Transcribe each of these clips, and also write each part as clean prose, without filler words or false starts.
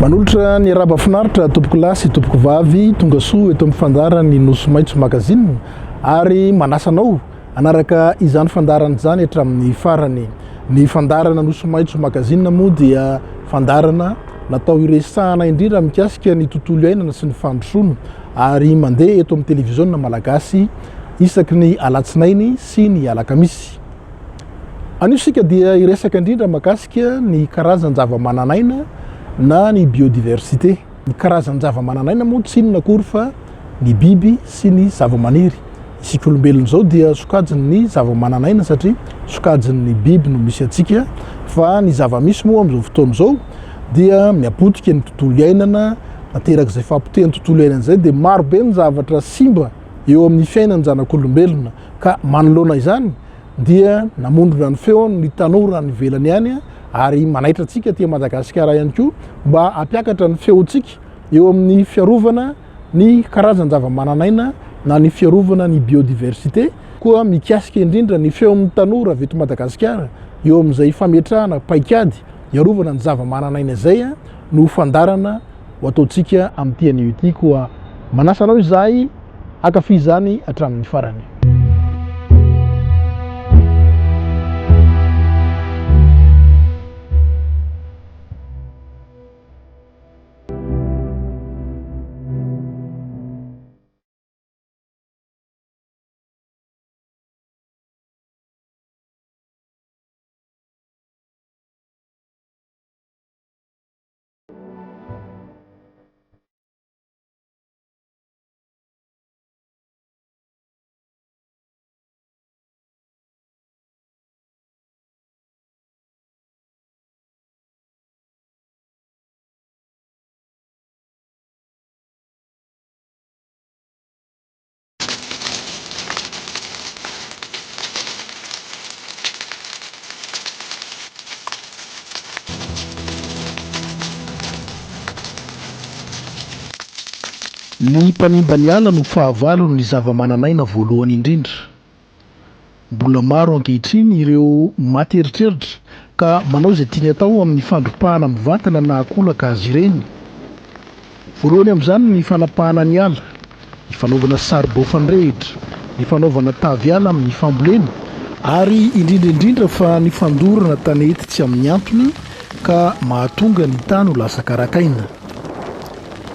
Manolotra ny arahaba finaritra tompokolahy sy tompokovavy tonga soa eto amin'ny fandaharan'ny Nosy Maitso Magazine ary manasa anao hanaraka izany fandaharana izany hatramin'ny farany. Ny fandaharana Nosy Maitso Magazine moa dia fandaharana natao hiresahana indrindra mikasika ny tontolo iainana sy ny fandrosoana ary mandeha eto amin'ny televiziona malagasy isaky ny alatsinainy sy ny alakamisy. Anio isika dia hiresaka indrindra makasika ny karazan-javamananaina na ny biodiversité. Ny karazan-javamananaina moa tsy inona akory fa ny biby sy ny zavamaniry. Isika olombelona izao dia sokajin'ny zavamananaina satria sokajin'ny biby no misy antsika fa ny zava-misy moa amin'izao fotoana izao dia mihapotika ny tontolo iainana, naterak'izay fahapotehan'ny tontolo iainana izay dia maro be ny zavatra simba eo amin'ny fiainan'ny zanak'olombelona ka manoloana izany dia namondrona ny feony ny tanora any ivelany any ary manaitra antsika aty Madagasikara ihany koa mba hampiakatra ny feontsika eo amin'ny fiarovana ny karazan-javamananaina na ny fiarovana ny biodiversité koa mikasika indrindra ny feon'ny tanora avy eto Madagasikara eo amin'izay fametrahana paikady hiarovana ny zavamananaina izay no fandarana ho ataontsika amin'ity anio ity koa manasa anao izahay hankafy izany hatramin'ny farany. Ny mpanimba ny ala no fahavalon'ny zavamananaina voalohany indrindra. Mbola maro ankehitriny ireo maty eritreritra ka manao izay tiany atao amin'ny fandripahana mivantana na ankolaka azy ireny. Voalohany amin'izany ny fanapahana ny ala, ny fanaovana saribao fandrehitra, ny fanaovana tavy ala amin'ny fambolena ary indrindra indrindra fa ny fandorana tanety tsy amin'ny antony ka mahatonga ny tany ho lasa karakaina.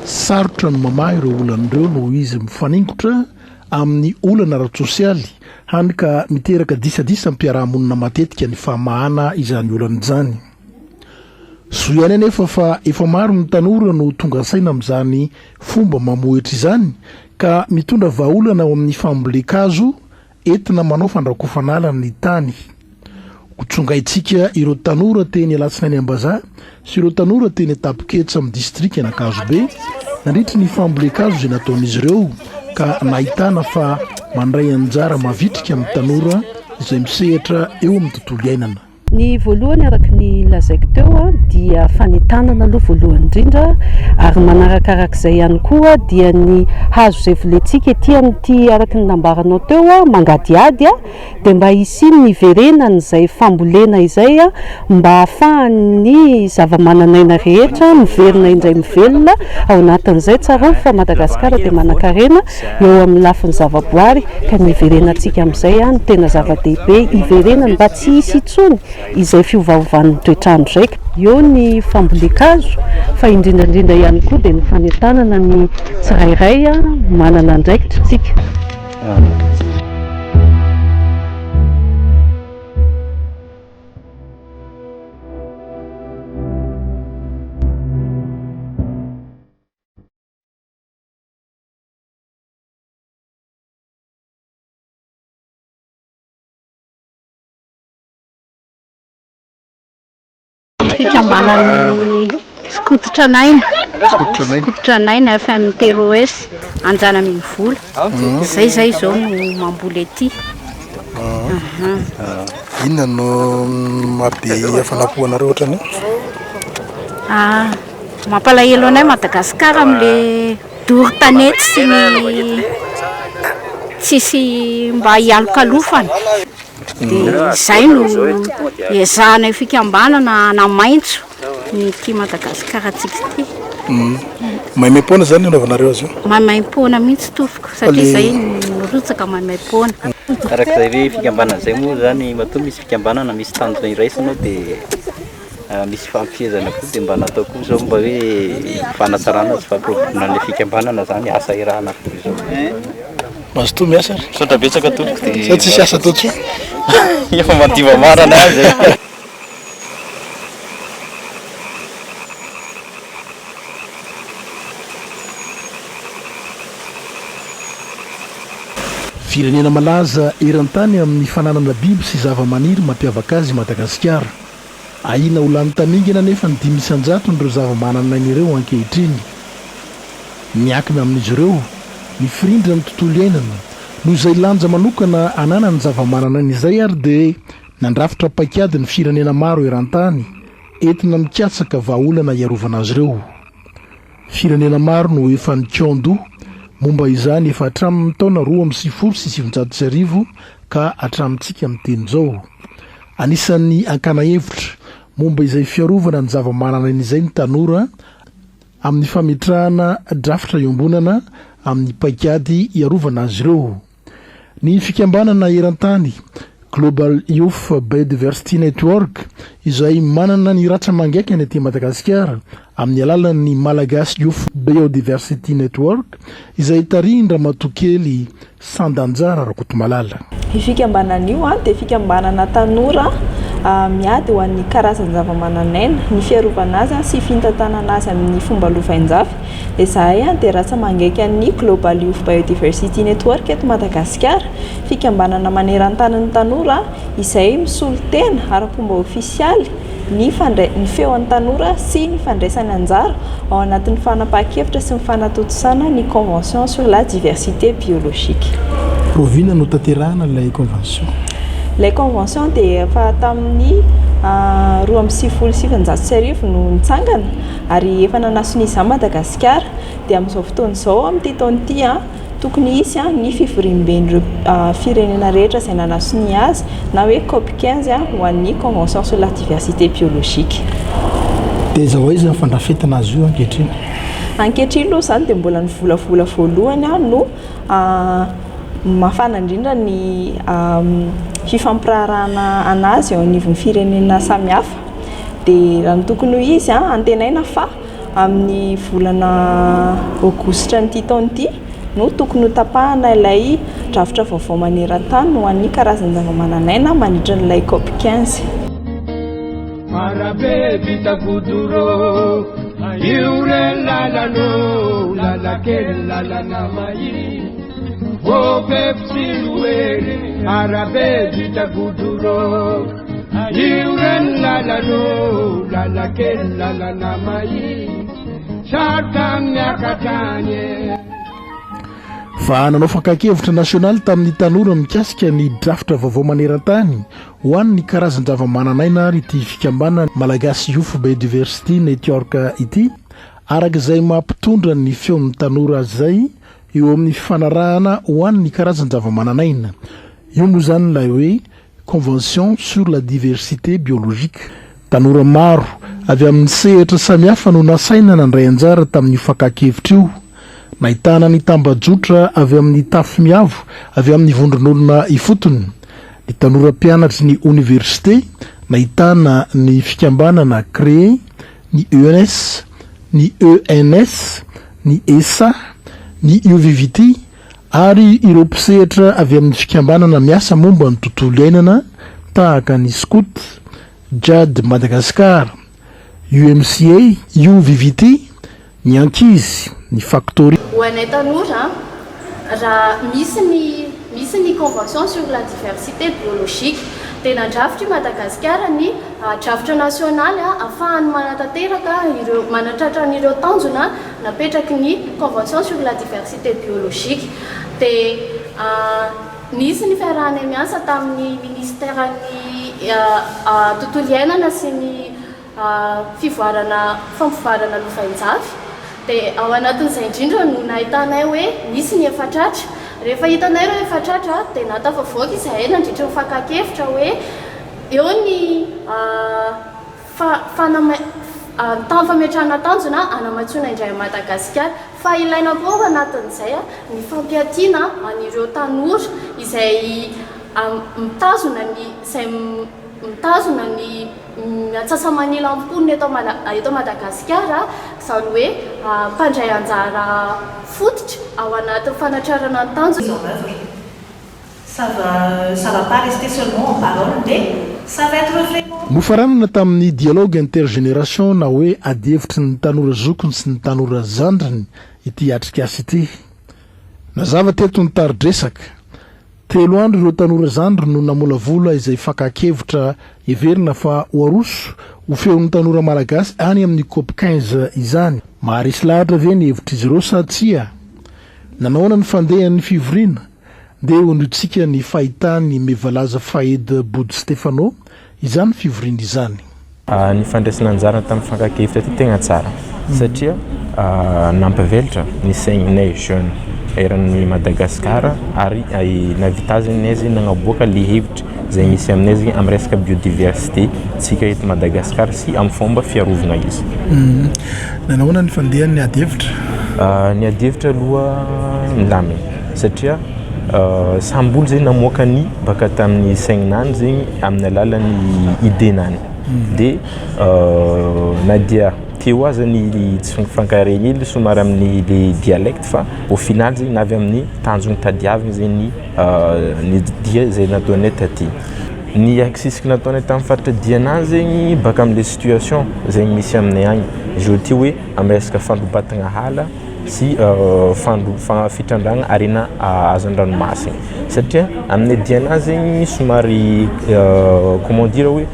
Sarotra ny mamaha ireo olana ireo noho izy mifaningotra amin'ny olana ara-tsosialy, hany ka miteraka disadisa am-piarahamonina matetika ny famahana izany olana izany. Soa ihany anefa fa efa maro ny tanora no tonga saina amin'izany fomba mamohehitra izany ka mitondra vahaolana ao amin'ny fambolen-kazo entina manao fandrakofan'ala ny tany. Ho tsongaintsika ireo tanora teny Alatsinainy Ambazaha sy ireo tanora teny Antapoketsa amin'ny distrikan'Ankazobe nandritry ny fambolen-kazo izay nataon'izy ireo ka nahitana fa mandray anjara mavitrika amin'ny tanora izay misehatra eo amin'ny tontolo iainana. Ny voalohany araka ny lazaiko teo dia fanentanana aloha voalohany indrindra ary manarakarak'izay ihany koa dia ny hazo izay volentsika ety amin'ity araka ny nambaranao teo mangadihady dia mba hisian'ny hiverenan'izay fambolena izay mba hahafahan'ny zava-manan'aina rehetra miverina indray mivelona ao anatin'izay. Tsarovy fa Madagasikara dia manankarena eo amin'ny lafiny zavaboary ka ny hiverenantsika amin'izay no tena zava-dehibe hiverenany mba tsy hisy intsony izay fiovaovan'ny toetr'andro izay. Eo ny fambolen-kazo fa indrindra indrindra ihany koa dia ny fanentanana ny tsirairay manana andraikitra isika. Fikambanan'ny skoto tranainy, skoto tranainy FMTROS Anjanaminivola, zay zay zao no mamboly aty. Inona no maha be hafanam-po anareo ohatran'io? Ah, mampalahelo anay Madagasikara amin'le doro tanety sy ny tsisy mba hialokalofana. Dia izay no iezahanay fikambanana hanamaitso ny ity Madagasikarantsika ity. Maimaim-poana izany ny anaovanareo azy io? Maimaim-poana mihitsy tompoko satria izay mirotsaka maimaim-poana. Araka izay hoe fikambanana izay moa izany matoa misy fikambanana misy tanjona iraisana ao dia misy fampihezana koa dia mba natao koa izao mba hoe fanatsarana sy fampiroboroboana an'ilay fikambanana izany asa irahana koa izao. Mazotoa miasa ary. Misaotra betsaka tompoko dia. Sa tsisy asa atao intsony? Efa madiva marana azy e. Firenena malaza eran-tany amin'ny fananana biby sy zavamaniry mampiavaka azy i Madagasikara. Ahiana ho lany tamingana anefa ny 5% ireo zavamananaina ireo ankehitriny. Miankina amin'izy ireo ny firindran'ny tontolo iainana. Noho izay lanja manokana ananan'ny zavamananaina izay ary dia nandrafitra paikady ny firenena maro eran-tany entina mikatsaka vahaolana hiarovana azy ireo. Firenena maro no efa nikaon-doha momba izany efa hatramin'ny taona 1992 ka hatramintsika miteny izao. Anisan'ny ankana hevitra momba izay fiarovana ny zava-mananaina izay ny tanora amin'ny fametrahana drafitra iombonana amin'ny paikady hiarovana azy ireo. Ny fikambanana eran-tany Global Youth Biodiversity Network izay manana ny ratsa-mangaikany aty Madagasikara amin'ny alalan'ny Malagasy Youth Biodiversity Network izay tarihin-dRamatoakely Sandanjara Rakotomalala. Io fikambanana io dia fikambanana tanora miady ho an'ny karazan-javamananaina, ny fiarovana azy sy fitantanana azy amin'ny fomba lovainjafy. Izahay dia rantsa-mangaikan'ny Global Youth Biodiversity Network eto Madagasikara, fikambanana maneran-tanin'ny tanora izay misolo tena ara-pomba ofisialy ny fandray ny feon'ny tanora sy ny fandraisany anjara ao anatin'ny fanapahan-kevitra sy ny fanatontosana ny Convention sur la diversité biologique. Rahoviana no tanterahana ilay convention? Ilay convention dia efa tamin'ny 1992 no nitsangana ary efa nanasonia izany Madagasikara. Dia amin'izao fotoana izao, amin'ity taona ity, Tokony hisy ny fivoriamben'ireo firenena rehetra izay nanasonia azy na hoe cop 15 ho an'ny Convention sur la diversité biologique. Dia aiza ho aiza ny fandrafetana azy io ankehitriny? Ankehitriny aloha izany dia mbola ny volavola voalohany no mafana indrindra ny fifampiraharahana an'azy eo anivon'ny firenena samihafa. Dia raha ny tokony ho izy, antenaina fa Amin'ny volana aogositran'ity taona ity no tokony hotapahana ilay drafitra vaovao maneran-tany ho an'ny karazan-javamananaina mandritra an'ilay Cop 15. Arabe vita godoro, io re lalano, lalakely lalana mahitsy. Oh Pepsi arabe vita godoro. Io re ny lalano, lalakely lalana mahitsy. Sarotra miakatra any e. Fa nanao fakan-kevitra nasionaly tamin'ny tanora mikasika ny drafitra vaovao maneran-tany ho an'ny karazan-javamananaina ary ity fikambanana Malagasy Youth Biodiversity Network ity, araka izay maha mpitondra ny feon'ny tanora azy izay eo amin'ny fifanarahana ho an'ny karazan-javamananaina. Io moa izany ilay hoe Convention sur la diversité biologique. Tanora maro avy amin'ny sehatra samihafa no nasaina nandray anjara tamin'io fakan-kevitra io. Nahitana ny tambajotra avy amin'ny Tafo Miavo avy amin'ny vondron'olona ifotony, ny tanora mpianatry ny oniversite, nahitana ny fikambanana Cree, ny ENS, ny ENS, ny ESA, ny UVVT ary ireo mpisehatra avy amin'ny fikambanana miasa momba ny tontolo iainana tahaka ny Scout, Jad Madagascar, UMCA, UVVT, ny ankizy, ny Factory. Ho anay tanora, raha misy ny misy ny convention sur la diversité biologique dia nandrafitra i Madagasikara ny drafitra nasionaly ahafahany manatanteraka ireo manatratra an'ireo tanjona napetraky ny convention sur la diversité biologique dia nisy ny fiarahanay miasa tamin'ny minisiteran'ny tontolo iainana sy ny fivoarana fampivoarana lovainjafy dia ao anatin'izay indrindra no nahitanay hoe misy ny efa tratra. Rehefa hitanay ireo efa tratra dia nahatafavoaka izahay nandritry ny fakan-kevitra hoe eo ny Tamin'ny fametrahana tanjona hanamatsoana indray an'i Madagasikara. Fa ilaina koa ao anatin'izay ny fampiatiana an'ireo tanora izay mitazona ny izay mitazona ny antsasa-manilan'ny mponina eto eto Madagasikara, izany hoe mpandray anjara fototra ao anatin'ny fanatrarana ny tanjona. Ça va, ça va pas rester seulement en parole mais ça va être vraiment. Nofaranana tamin'ny Dialogue intergénération na hoe adihevitry ny tanora zokiny sy ny tanora zandriny ity atrikasa ity. Nazava teto ny tari-dresaka. Telo andro ireo tanora zandriny no namolavola izay fakan-kevitra heverina fa ho aroso ho feon'ny tanora malagasy any amin'ny Cop 15 izany. Maharesy lahatra ve ny hevitr'izy ireo sa tsia? Nanahoana ny fandehan'ny fivoriana? Ndeha hondrotsika ny fahitan'i Me Valaza Fahed Bodo Stefano izany fivoriana izany. Ny fandraisana anjara tamin'ny fankan-kevitra ty tegna tsara satria nampivelatra ny saigninay jeune eran'i Madagasikara ary nahavita zegny zegny nagnaboaka le hevitra zay misy aminay zegny amin'ny resaka biodiversité tsika eto Madagasikara sy amin'ny fomba fiarovagna izy. Nanahoana ny fandehan'ny ady hevitra? Ny ady hevitra aloha milamigny satria samby olo zegny namoaka ny baka tamin'ny saigninany zegny amin'ny alalan'ny idée-nany de na dia teo aza ny tsy fifankaregny hely somary amin'ny le dialecte fa au final zegny navy amin'ny tanjogno tadiavigny zegny ny dia izay nataonay taty. Ny aksisiky nataonay tamin'ny faritra Diana zegny baka am'le situation zegny misy aminay agny, izy io ty hoe amin'ny resaka fandrobatagna hala sy fandro- fa- fitrandrahagna harena azo an-dranomasigny satria aminay Diana zegny somary comment dire hoe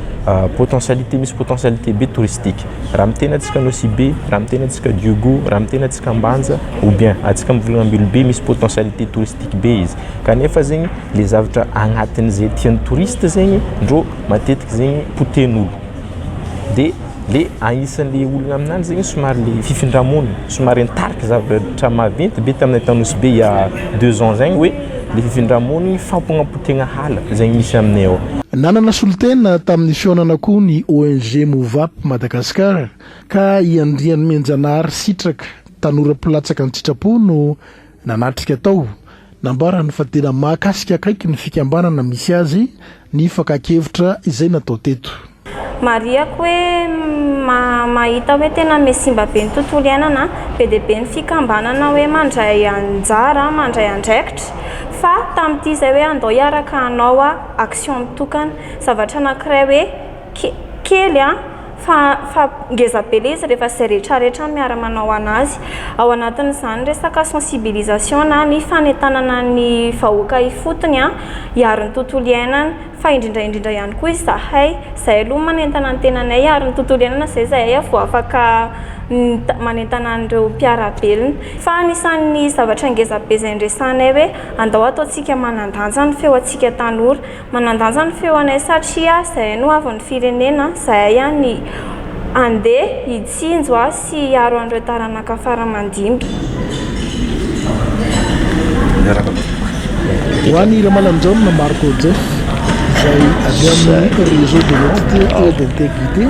potentialité misy potentialité be touristique, raha miteny antsika Nosy Be, raha miteny antsika Diego, raha miteny antsika Ambanja ou bien antsika mivolagna Ambilobe misy potentialité touristique be izy kanefa zegny le zavatra agnatin'izay tian'ny touriste zegny ndrô matetiky zegny potehin'olo de le agnisan'le olagna aminanjy zegny somary le fifindra-monina somary nitarika zavatra maventy be taminay tany Nosy Be il y a deux ans zegny hoe le fifindra-monigny fampognapotegna hala zegny misy aminay ao. Nanana solontena tamin'ny fihaonana koa ny ONG Movap Madagascar ka i Andrianomenjanahary Sitraka, tanora mpilatsaka an-tsitrapo no nanatrika tao. Nambarany fa tena mahakasika akaiky ny fikambanana misy azy ny fakan-kevitra izay natao teto. Marihako hoe mahita hoe tena mihasimba be ny tontolo iainana, be dia be ny fikambanana hoe mandray anjara, mandray andraikitra fa tamin'ity izay hoe andao hiaraka hanao action mitokana. Zavatra anankiray hoe kely fa fa ngeza be ilay izy rehefa izay rehetra rehetra miara manao anazy. Ao anatin'izany resaka sensibilisation na ny fanentanana ny vahoaka ifotony hiaro ny tontolo iainana fa indrindra indrindra ihany koa izahay, izahay aloha manentana ny tenanay hiaro ny tontolo iainana izay izahay vao afaka manentana an'ireo mpiara-belona. Fa anisan'ny zavatra ngeza be izay niresahanay hoe andao ataontsika manan-danja ny feo antsika tanora. Manan-danja ny feo anay satria zahay no havan'ny firenena, zahay ny andeha hitsinjo sy hiaro an'ireo taranaka fara aman-dimby. Ho an'i Ramalanjaona Marco Jeff, izay avy amin'ny Réseau d'honnêteté et d'intégrité,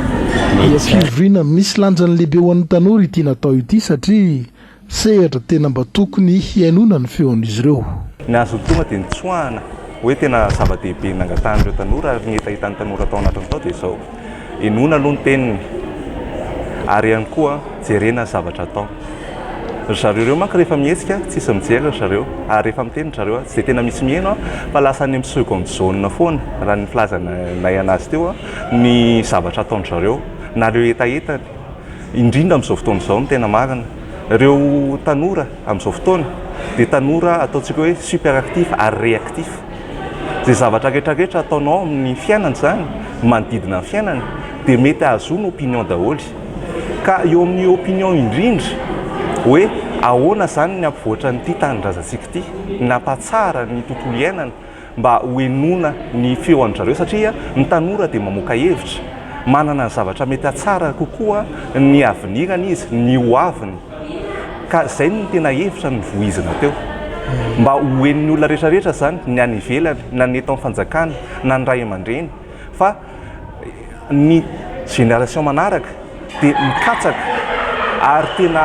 dia fivoriana misy lanjany lehibe ho an'ny tanora ity natao ity satria Sehatra tena mba tokony hihainoana ny feon'izy ireo. Ny azo tonga dia nitsoahana hoe tena zava-dehibe nangatahan'ireo tanora ary ny hetahetan'ny tanora tao anatiny tao dia izao, henoina aloha ny teniny ary ihany koa jerena ny zavatra atao. Ry zareo ireo manko rehefa mihetsika tsisy mijery ry zareo ary rehefa miteny ry zareo tsy dia tena misy miheno fa lasa any amin'ny seconde zone foana raha ny filazanay anazy teo ny zavatra ataon-dry zareo na ireo hetahetany. Indrindra amin'izao fotoana izao no tena marina. Ireo tanora amin'izao fotoana dia tanora ataontsika hoe super actif ary réactif. Izay zavatra rehetra rehetra ataonao amin'ny fiainana izany, manodidina ny fiainana dia mety ahazoana opinion daholo. Ka eo amin'ny opinion indrindra hoe ahoana izany ny hampivoatra an'ity tanindrazantsika ity, ny hampatsara ny tontolo iainana, mba ho henoina ny feo an-dry zareo satria ny tanora dia mamoaka hevitra, manana ny zavatra mety hatsara kokoa ny avenir-ny izy, ny ho aviny. Ka izay no tena hevitra novoizina teo. Mba ho henon'ny olona rehetra rehetra izany, ny any ivelany, na ny eto amin'ny fanjakana, na ny ray aman-dreny fa ny génération manaraka. dia mikatsaka ary tena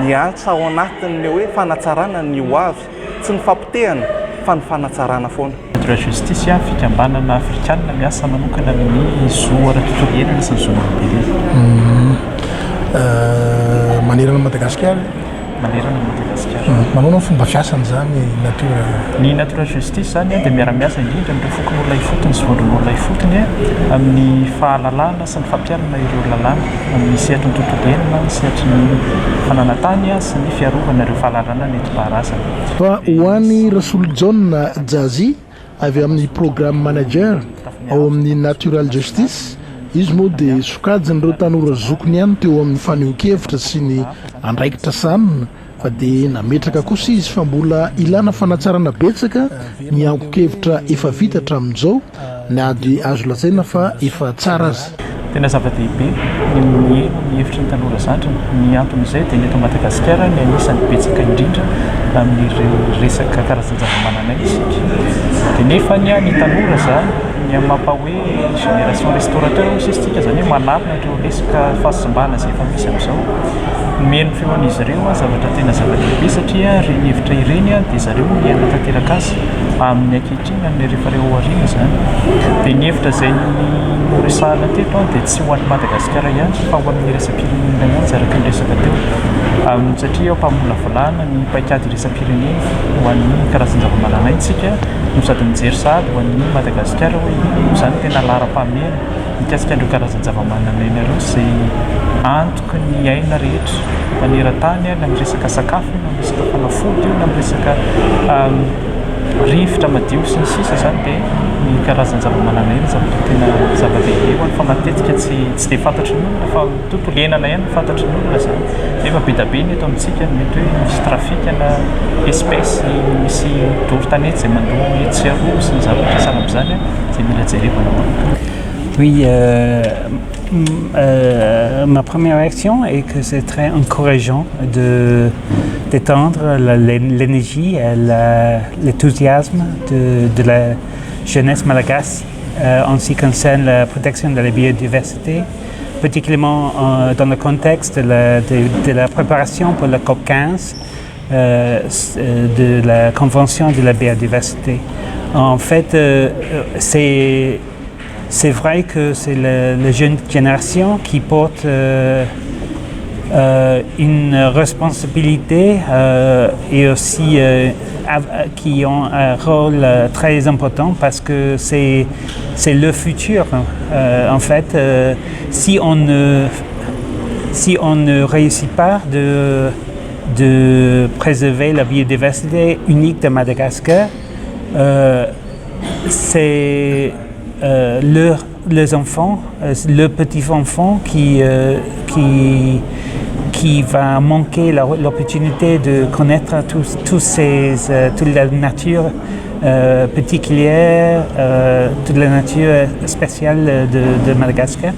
miantsa ao anatin'ny hoe fanatsarana ny ho avy, tsy ny fapotehana fa ny fanatsarana foana. Natural Justice, fikambanana afrikanina miasa manokana amin'ny zo ara-tontolo iainana sy ny zon'olombelona. Manerana an'i Madagasikara? Manerana an'i Madagasikara. Manaona ny fomba fiasany izany Nature? Ny Natural Justice izany dia miara-miasa indrindra amin'ireo fokonolona ifotony sy vondron'olona ifotony amin'ny fahalalana sy ny fampiharana ireo lalàna amin'ny sehatry ny tontolo iainana, ny sehatry ny fananan-tany sy ny fiarovana ireo fahalalana nentim-paharazana. Fa ho an'i Rasolojaona Jazzy, avy amin'ny Program Manager ao amin'ny Natural Justice, izy moa dia sokajin'ireo tanora zokiny ihany teo amin'ny fanehoan-kevitra sy ny andraikitra sahanina fa dia nametraka kosa izy fa mbola ilana fanatsarana betsaka ny angon-kevitra efa vita hatramin'izao na dia azo lazaina fa efa tsara aza. Tena zava-dehibe ny mihaino ny hevitry ny tanora zandriny. Ny anton'izay dia ny eto Madagasikara ny anisan'ny betsaka indrindra amin'ireo resaka karazan-javamananaina isika. Dia nefa ny ny tanora izany, ny amin'ny maha hoe génération restaurateur hoy sisa isika, izany hoe manarina ireo resaka fahasimbana izay efa misy amin'izao. Ny mihaino ny feon'izy ireo zavatra tena zava-dehibe satria ireny hevitra ireny dia zareo no hanatanteraka azy amin'ny ankehitriny. Inona ny rehefa reo aoriana izany? Dia ny hevitra izay noresahana teto dia tsy ho an'i Madagasikara ihany fa ho an'ny iraisam-pirenena ihany izay araka ny resaka teo. Satria eo am-pamolavolana ny paikady iraisam-pirenena ho an'ny karazan-javamananaina isika no sady mijery sahady ho an'i Madagasikara hoe inona moa izany tena laharam-pahamehana mikasika an'ireo karazan-javamananaina ireo izay antoky ny aina rehetra maneran-tany na amin'ny resaka sakafo io na amin'ny resaka fanafody io na amin'ny resaka rivotra madio sy ny sisa izany dia ny karazan-javamananaina zavatra tena zava-dehibe ho an'ny fa matetika tsy tsy dia fantatry ny olona fa tontolo iainana ihany no fantatry ny olona izany nefa be dia be ny eto amintsika no mety hoe misy trafic na espèce misy doro tanety izay mandoa etsy sy aroa sy ny zavatra sahala amin'izany izay mila jerevana manokana. Oui, euh, euh, ma première réaction est que c'est très encourageant de d'étendre l'énergie et l'enthousiasme de, de la jeunesse malagasy euh, en ce qui concerne la protection de la biodiversité, particulièrement euh, dans le contexte de la, de, de la préparation pour la COP 15 euh, de la Convention de la biodiversité. En fait, euh, c'est c'est vrai que c'est la jeune génération qui porte euh, euh, une responsabilité euh, et aussi euh, qui ont un rôle euh, très important parce que c'est c'est le futur. Euh, en fait, euh, si on ne si on ne réussit pas de de préserver la biodiversité unique de Madagascar, euh, c'est euh, leur, les enfants, euh, le petit enfant qui, euh, qui, qui va manquer l'opportunité de connaître tous, tous ces, euh, toute la nature euh, particulière, euh, toute la nature spéciale de, de Madagascar.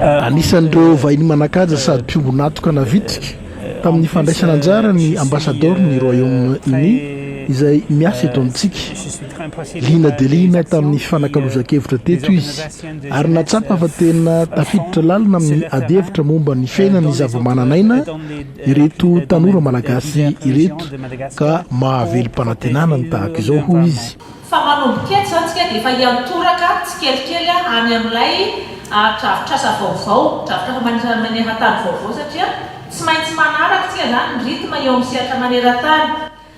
Euh, Anisan'ireo vahiny manan-kaja sady mpiombon'antoka navitrika tamin'ny fandraisana anjara ny ambasadaoron'ny Royaume-Uni izay miasa eto amintsika. Liana dia liana tamin'ny fifanakalozan-kevitra teto izy ary nahatsapa fa tena tafiditra lalina amin'ny adihevitra momba ny fiainan'ny zavamananaina ireto tanora malagasy ireto ka mahavelom-panantenana ny tahaka izao, hoy izy. Fa manomboka eto izany tsika dia efa hiantoraka tsikelikely any amin'ilay drafitrasa vaovao, drafitrasa maneran-tany vaovao satria tsy maintsy manaraka tsika izany ny rythme eo amin'ny sehatra maneran-tany.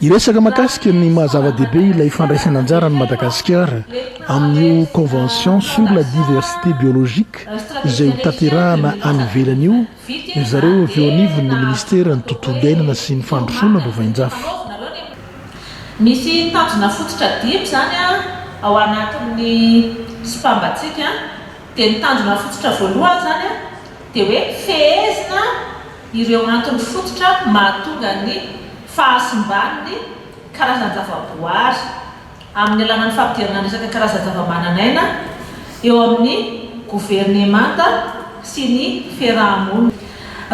Hiresaka mahakasika ny maha zava-dehibe ilay fandraisana anjara an'i Madagasikara amin'io Convention sur la diversité biologique izay hotanterahana any ivelany io ry zareo avy eo anivon'ny minisiteran'ny tontolo iainana sy ny fandrosoana lovainjafy. Misy tanjona fototra dimy izany ao anatin'ny spam-ntsika. Dia ny tanjona fototra voalohany izany dia hoe fehezina ireo antony fototra mahatonga ny fahasimban'ny karazan-javaboary amin'ny alalan'ny fampidirana ny resaka karazan-javamananaina eo amin'ny governemanta sy ny fiaraha-monina.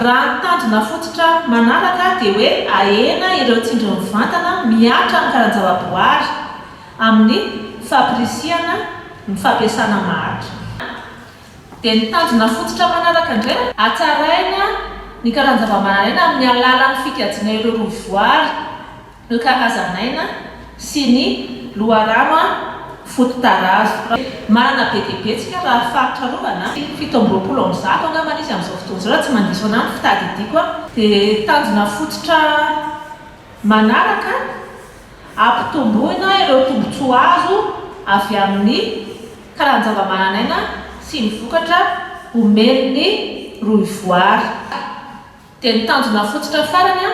Raha ny tanjona fototra manaraka dia hoe ahena ireo tsindry mivantana mihatra amin'ny karan-javaboary amin'ny fampirisihana ny fampiasana maharitra. Dia ny tanjona fototra manaraka indray, hatsaraina ny karazan-javamananaina amin'ny alalan'ny fikajiana ireo rohivoary, ireo karazan'aina sy ny loharano fototarazo. Manana be dia be tsika raha faritra arovana, 127 angambany izy amin'izao fotoana izao raha tsy mandiso anah ny fitadidiako. Dia tanjona fototra manaraka, ampitomboina ireo tombontsoa azo avy amin'ny karazan-javamananaina sy ny vokatra omen'ny rohivoary. Dia ny tanjona fototra farany,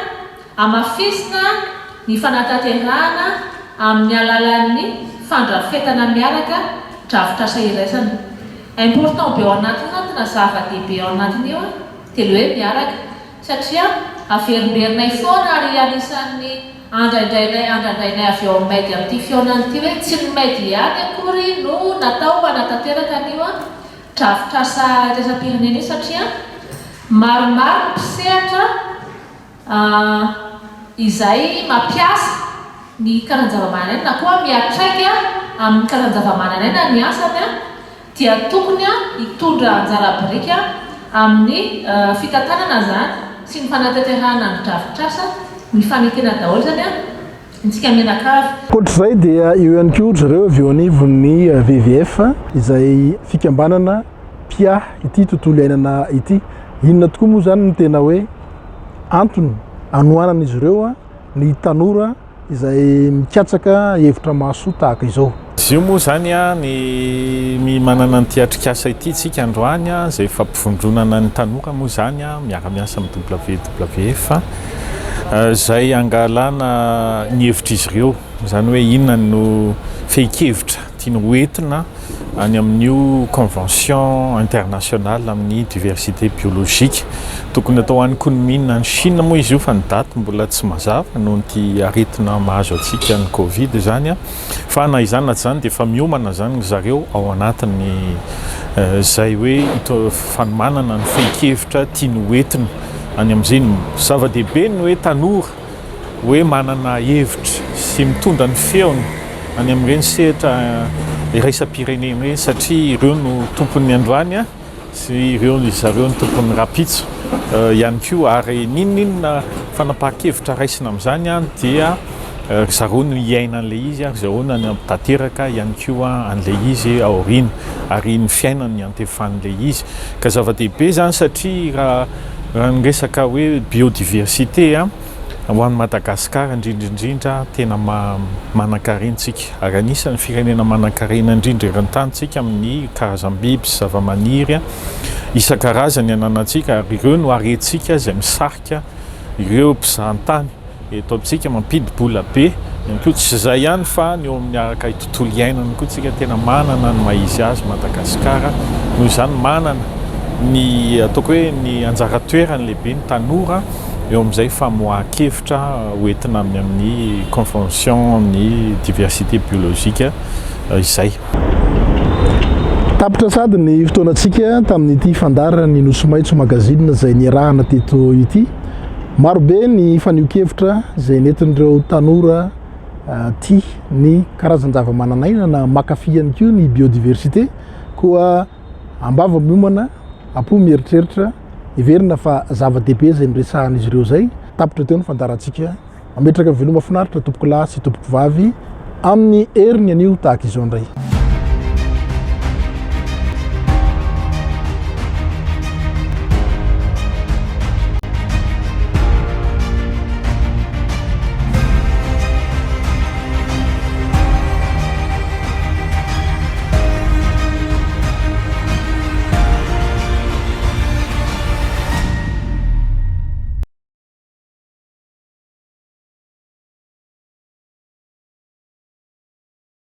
hamafisina ny fanatanterahana amin'ny alalan'ny fandrafetana miaraka drafitrasa iraisana. Important be ao anatin'io izany, tena zava-dehibe ao anatin'io dia ilay hoe miaraka satria averimberinay foana ary anisan'ny andraindrainay andrandrainay avy ao amin'ny MED amin'ity fihaonana ity hoe tsy ny MED ihany akory no natao hanatanteraka an'io drafitrasa iraisam-pirenena io satria maromaro ny mpisehatra izay mampiasa ny karazan-javamananaina na koa miantraika amin'ny karazan-javamananaina ny asany dia tokony hitondra anjara biriky amin'ny fitantanana izany sy ny fanatanterahana ny drafitrasa mifanekena daholo izany Antsika mianakavy. Ankoatr'izay dia eo ihany koa ry zareo avy eo anivon'ny WWF izay fikambanana mpiahy ity tontolo iainana ity. Inona tokoa moa izany no tena hoe antony anohanan'izy ireo ny tanora izay mikatsaka hevitra mahasoa tahaka izao? Izy io moa izany ny manana an'ity atrikasa ity isika androany izay fampivondronana ny tanora moa izany miara-miasa amin'ny WWF izay hangalana ny hevitr'izy ireo, izany hoe inona no fehin-kevitra tiany ho entina any amin'io convention internationale amin'ny diversité biologique. Tokony atao any Kunming any Chine moa izy io fa ny daty mbola tsy mazava noho ity aretina mahazo antsika ny covid izany. Fa na izany na tsy izany dia efa miomana izany ry zareo ao anatin'ny izay hoe fanomanana ny fehin-kevitra tiany ho entina any amin'izay. Zava-dehibe ny hoe tanora hoe manana hevitra sy mitondra ny feony any amin'ireny sehatra iraisam-pirenena ireny satria ireo no tompon'ny androany. sy ireo ry zareo ny tompon'ny rahampitso ihany koa ary n'inon'inona fanapahan-kevitra raisina amin'izany dia ry zareo no hiaina an'ilay izy ary ry zareo no hanatanteraka ihany koa an'ilay izy aoriana ary ny fiainany no iantefan'ilay izy ka zava-dehibe izany satria raha raha ny resaka hoe biodiversité ho an'i Madagasikara indrindra indrindra tena manan-karena isika. Ary anisan'ny firenena manankarena indrindra eran-tany isika amin'ny karazam-biby sy zavamaniry isan-karazany ananantsika ary ireo no harentsika izay misarika ireo mpizahantany eto amintsika, mampidi-bola be ihany koa. Tsy izay ihany fa ny eo amin'ny araka ny tontolo iainana koa isika tena manana ny maha izy azy Madagasikara, noho izany manana ny ataoko hoe ny anjara toerany lehibe ny tanora. eo amin'izay famoahan-kevitra ho entina amin'ny amin'ny convention ny diversité biologique izay. Tapitra sady ny fotoanantsika tamin'ity fandaharan'ny Nosy Maitso Magazine izay niarahana teto ity. Marobe ny fanehoan-kevitra izay nentin'ireo tanora tia ny karazan-javamananaina na mankafy ihany koa ny biodiversité. Koa Ambava miomana, am-po mieritreritra, heverina fa zava-dehibe izay noresahan'izy ireo izay. Tapitra teo ny fandaharantsika. Mametraka veloma finaritra tompokolahy sy tompokovavy amin'ny heriny anio tahaka izao indray.